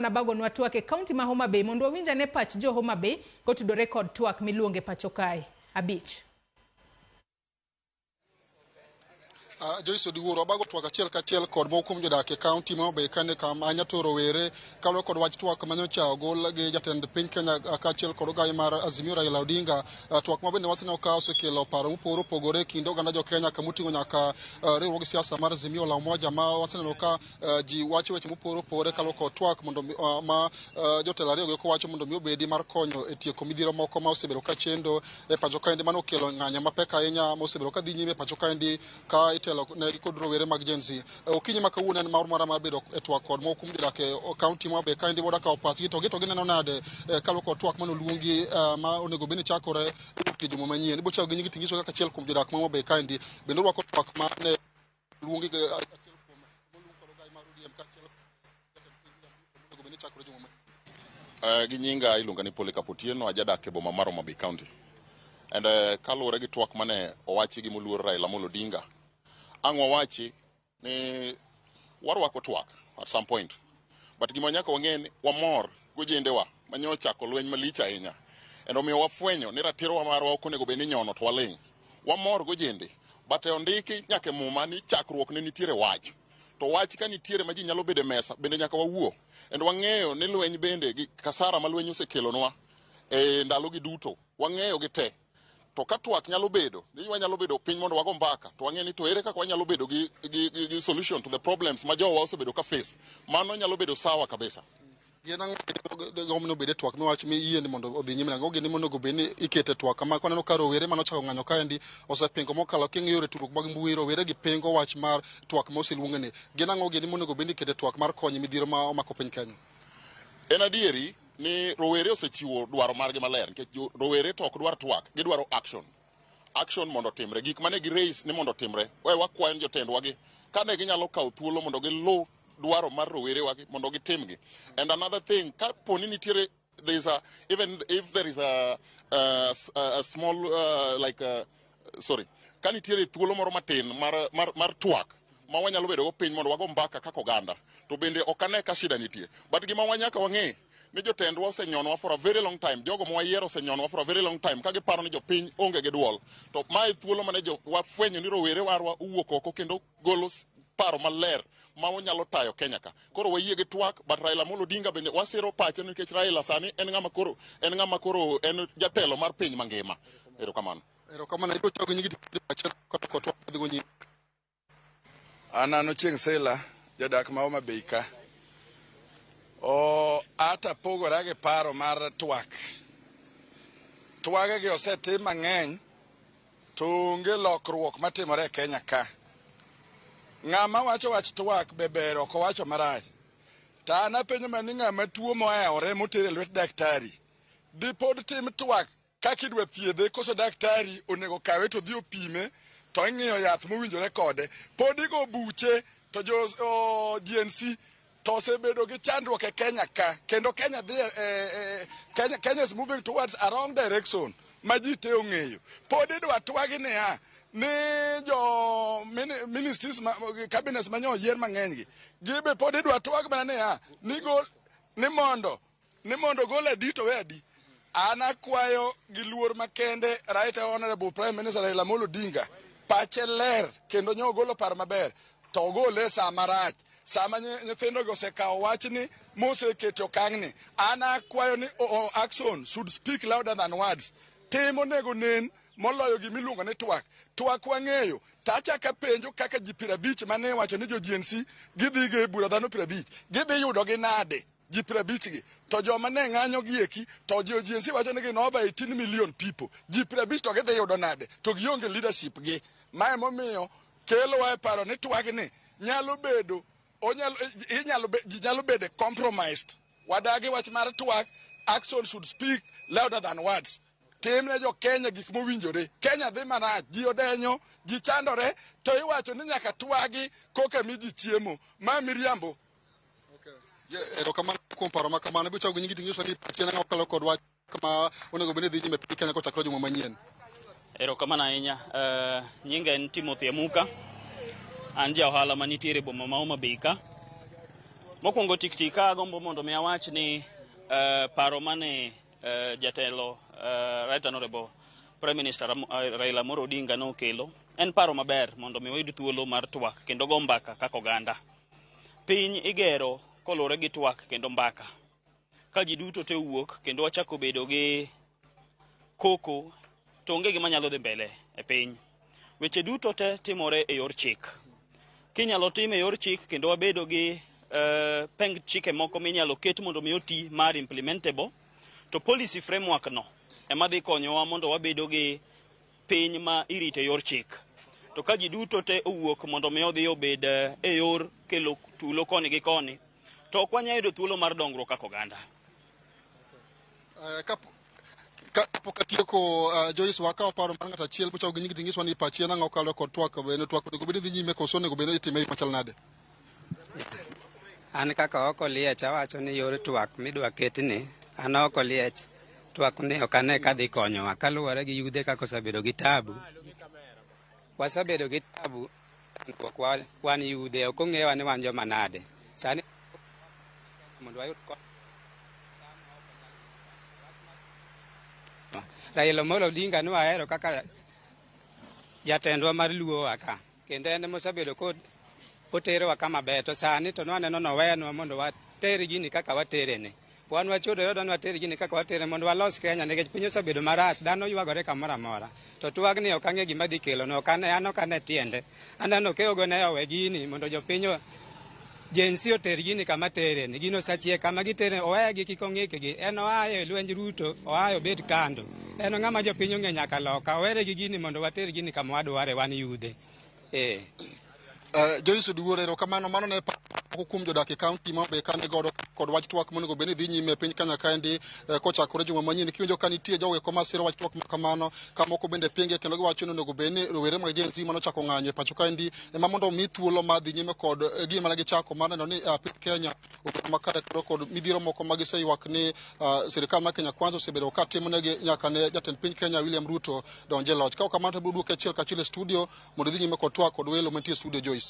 Nabagonwa twak e kaunti ma Homa Bay mondo wawinj ane pach jo Homa Bay kotudore kod twak miluongo e pacho kae. 5. Joyce Odiwuor, wabago twak achiel kachiel kod moko kuom jodak e kaunti ma Homa Bay kane kama nyato rowere kaluwore kod wach twak manyocha ogol gi jatend piny Kenya kaachiel kod ogayi mar Azimio Raila Odinga. Twak ma bende waseneno ka osekelo paro mopogore opogore e kind oganda jo Kenya kamoting'o nyaka riwruog siasa mar Azimio la Umoja ma waseneno ka ji wacho weche mopogore opogore kaluwore kod twak mondo ma jotelo ariyo go wacho mondo mi obedi mar konyo e tieko midhiero moko ma osebedo ka chendo e pacho kaendi mano okelo ng'anyo mapek ahinya ma osebedo ka dhi nyime e pacho kaendi ka itelo negi kod rowere mag Gen Z. Okinyi ma kawuono en mor mara mar bedo e twak kod moko kuom jodak e kaunti ma Homa Bay kaendi moda kawo pachgi to gineno nade kaluwore kod twak mane oluongi ma onego bed ni chakore wuok e juma manyien. Ibiro chako gi nyingi tinyiso kaka achiel kuom jodak ma Homa Bay kaendi bende orwako twak ma ne oluongi gi achiel kuom moluong kod ogayi mar ODM kaachiel jatend piny William Ruto monego bed ni chakore juma manyien. Gi nyinga iluonga ni Polycarp Otieno, ajadak e boma mar Homa Bay County. And kaluwore gi twak mane owachi gi moluor Raila Amolo Odinga, ang' wawachi ni warwako twak at some point. But gima nyaka wang'e ni wamor gojendewa manyo ochako lweny malich ahinya. And omiyo wafwenyo ni ratirowa marwa ok onego bed ni nyono to waling'. Wamor gojende, but e ondiki nyaka e muma ni chakruok ne nitiere wach. To wach ka nitiere ma ji nyalo bedo e mesa, bende nyaka wawuo. And wang'eyo ni lweny bende gi kasara ma lweny osekelonwa e ndalogi duto, wang'eyo gi te. To ka twak nyalo bedo, ni wanyalo bedo piny mondo wago mbaka, to wang'e ni to ere kaka wanyalo bedo gi solution to the problems ma jowa osebedo ka face. Mano nyalo bedo sawa kabisa. Gin ang'o gomno obed e twak miwach mi yie ni mondo odhi nyime nang'o gini monego bed ni ikete twak kama kwaneno ka rowere manochako ng'anyo kaendi osepingo mokalo king'iyo yore tudruok mag mbui rowere gi pingo wach mar twak ma oseluong ni gin ang'o gini monego bed ni ikete twak mar konyo midhiero ma omako piny Kenya. En adieri ni rowere osechiwo dwaro margi maler nikech rowere to ok dwar twak, gidwaro action. Action mondo otimre. Gik mane gi raise ni mondo otimre. We wakwayo ni jotendwa gi kane ginyalo kawo thuolo mondo giluw dwaro mar rowere wagi mondo gitimgi. And another thing, ka poni nitiere there is a even if there is a small like a, sorry, ka nitiere thuolo moro matin mar twak ma wanyalo bedo go piny mondo wago mbaka kaka oganda to bende ok ane ka shida nitie. But gima wanyaka wang'e ni jotendwa osenyonwa for a very long time, jogo ma wayiero osenyonwa for a very long time ka giparo ni jopiny onge gi duol. To mae thuolo mane jo wafwenyo ni rowere warwa owuok oko kendo golo paro maler ma onyalo tayo Kenya ka. Koro wayie gi twak, but Raila Amolo Odinga bende wasiro pache nikech Raila sani en ng'ama koro en ng'ama koro en jatelo mar piny mangima. Erokamano. Erokamano. Ibiro chako gi nyingi achiel kod twak madhi go nyime. An Ochieng' Sila, jadak ma Homa Bay ka. Ata pogora gi paro mar twak. Twage gi osetim mang'eny to onge lokruok matimore e Kenya ka. Ng'ama wacho wach twak be ber ok owacho marach. To an apenjo mana ni ng'ama tuo mohewore moter e lwet daktari dipod tim twak kaka idwa thiedhe koso daktari onego kawe to dhi opime to ing'iyo yath mowinjore kode. Pod igo buche to jo GNC to osebedo gi chandruok e Kenya ka kendo Kenya dhi Kenya is moving towards a wrong direction ma ji te ong'eyo. Pod idwa twagi niya ni jo ministries ma, cabinets ma nyo oyier mang'eny gi gibe pod idwa twag mana niya ni gol ni mondo gol adi to we adi. An akwayo gi luor makende Right Honorable Prime Minister Raila Amolo Odinga pache ler kendo nyo ogolo paro maber to ogole e sa marach sama nyithindo gi osekawo wachni moseketo okang'ni. An akwayo ni action should speak louder than words. Tim onego nen moloyo gimiluongo ni twak. Twak wang'eyo to achako apenjo kaka ji 50 mane wacho ni jo GNC gidhi go e bura dhano 50 gidhi yudo gi nade ji 50 gi to joma ne ng'anyo gi eki to jo GNC wacho ni gin over 18 million people ji 50 to gidhi yudo nade to gionge leadership gi. Mae momiyo kelowa e paro ni twagni nyalo bedo ji nyalo bedo compromised. Wadagi wach mar twak, action should speak louder than words. Tim ne jo Kenya gik mowinjore. Kenya dhi marach, ji odenyo, ji chandore, to iwacho ni nyaka twagi koka mi ji chiemo. Ma miriambo. Yes. Erokamano kuom paro ma kamano. Ibiro chako gi nyingi tinyiso ni pachi en ang'o kokalo kod wach ma onego bed ni dhi nyime e piny Kenya kochakore juma manyien. Erokamano ahinya. Nyinga en Timothy Amuka. An ja ohala manitiere e boma ma Homa Bay ka. Mokwongo tik tik ka agombo mondo mi awach ni paro mane jatelo Right Honorable Prime Minister Raila Amolo Odinga nokelo en paro maber mondo mi wayud thuolo mar twak kendo go mbaka kaka oganda. Piny igero koluwore gi twak kendo mbaka. Ka ji duto te owuok kendo wachako bedo gi koko to onge gima nyalo dhi mbele e piny. Weche duto te timore e yor chik. Kinyalo tim e yor chik kendo wabedo gi peng chike moko minyalo ket mondo mi oti mar implementable to policy framework no ema dhi konyowa mondo wabedo gi piny ma irito e yor chik. To ka ji duto te owuok mondo mi odhi obed e yor kelo tulo koni gi koni to ok wanyal yudo thuolo mar dongruok kaka oganda. Kapok atieko, Joyce, wakawo paro mar ng'ato achiel bochako gi nying tingiswa ni pachi en ang'o kaluwore kod twak bende twak onego bed ni dhi nyime koso onego bed ni itime e yo machal nade? An kaka oko liech awacho ni yor twak midwa ketni, an oko liech twak ni ok ane ka dhi konyowa kaluwore gi yudhe kaka osebedo gi tabu. Wasebedo gi tabu chandruok wan yudhe ok ong'ewa ni wan joma nade. Sani mondo wayud kony. Raila Amolo Odinga ne wahero kaka jatendwa mar Luowa ka kendo en mosebedo ko oterowa kama ber to sani to nwaneno nowenwa mondo water gini kaka waterene. Wan wachodore ni water gini kaka watere mondo walos Kenya nikech piny osebedo marach, dhano ywagore kamoro amora. To twagni ok ang'e gima dhi kelo no, ok ane, an ok ane tiende. Aneno Okeyo ne owe gini mondo jopiny Gen Z oter gini kama tereni. Gino osechiek kama gitere, owegi kik ong'ikgi. En oa e lwenj Ruto, oa obed kando. En ng'ama jopiny ong'e nyaka loka. Owere gi gini mondo water gini kama wadware wan yudhe. Eh. Joyce Oduor, erokamano. Mano ne moko kuom jodak e kaunti ma Homabay kane godo kod wach twak monego bed ni dhi nyime e piny Kenya kaendi kochakore juma manyien. Kiwinjo ka nitie jogo eko masiro wach twak ma kamano, ka moko bende pinge kendo giwacho ni onego bed ni rowere mag Gen Z manochako ng'anyo e pacho kaendi ema mondo omi thuolo mar dhi nyime kod gima ne gichako mar neno ni piny Kenya obedo makare kendo kod midhiero moko ma giseywak ni sirikal mar Kenya Kwanza osebedo ka timonegi nyaka ne jatend piny Kenya William Ruto donj e loch. Ka ok kamano to abiro duoki achiel kachiel e studio mondo idhi nyime kod twak kod welo mantie e studio Joyce.